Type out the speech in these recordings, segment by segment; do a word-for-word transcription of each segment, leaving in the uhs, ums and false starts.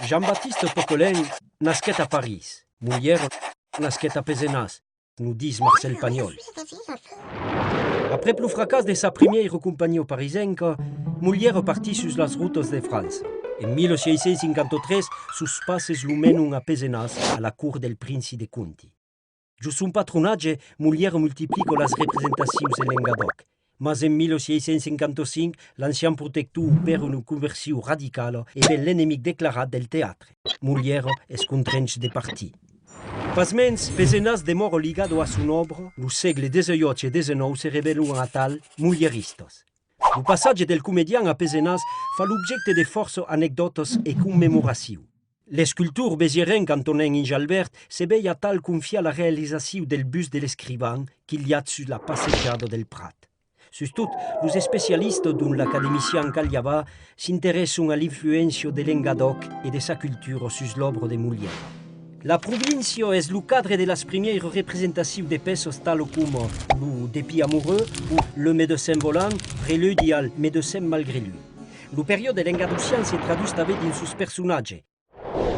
Jean-Baptiste Poquelin nasquèt a París. Molière nasquèt a Pesenàs, nos ditz Marcel Pagnol. Aprèp lo fracàs de sa primièira companhiá parisenca, Molière partís sus las rotas de França. En mil sièis cents cinquanta-tres, sos passes lo menon a Pesenàs, a la cort del princi de Conti. Jos son patronatge, Molière multiplica las representacions en Lengadòc. Mas en mil sièis cents cinquanta-cinc, l'ancian protector opèra una conversion radicala e ven l'enemic declarat del teatre. Molière es contranh de partir. Pasmens, Pesenàs demòra ligada a son òbra, lo sègle dètz-e-uèch e dètz-e-nòu se revelon atal molieristas. Lo passatge del comedian a Pesenàs fa l'objècte de fòrça anecdòtas e commemoracions. L'escultor besierenc Antonin Injalbert se vei atal confiar la realizacion del bust de l'escrivan quilhat sus la passejada del Prat. Sustot, los especialistas, dont l'academician Caliavà, s'interèsson a l'influéncia de Lengadòc e de sa cultura sus l'òbra de Molière. La província es lo cadre de las primièiras representacions de pèças talas coma lo Dépit amoureux o Le Médecin volant, preludi al Médecin malgré lui. Lo periòde lengadocian se traduís tanben dins sos personatges.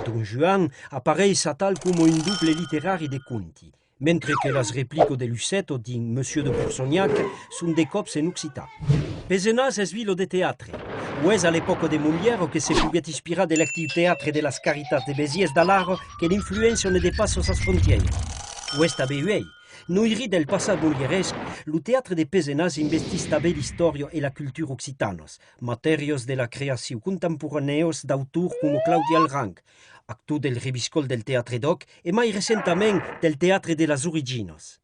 Don Joan apareis atal coma un doble literari de Conti, mentre que las replicas de Lucetta dins Monsieur de Pourceaugnac son de còps en occitan. Pesenàs es vila de teatre. O es a l'epòca de Molière que se poguèt inspirar de l'actiu teatre de las Caritats de Besièrs d'Alara que l'influéncia ne depassa sas frontièiras. O es tanben uèi. Noirit del passat molieresc, lo teatre de Pesenàs investitz tanben l'istòria e la cultura occitanas, matèrias de la creacion contemporanèas d'autors coma Claudi Alranc, actor del Reviscòl del Teatre d'Òc e mai recentament del Teatre de las Originas.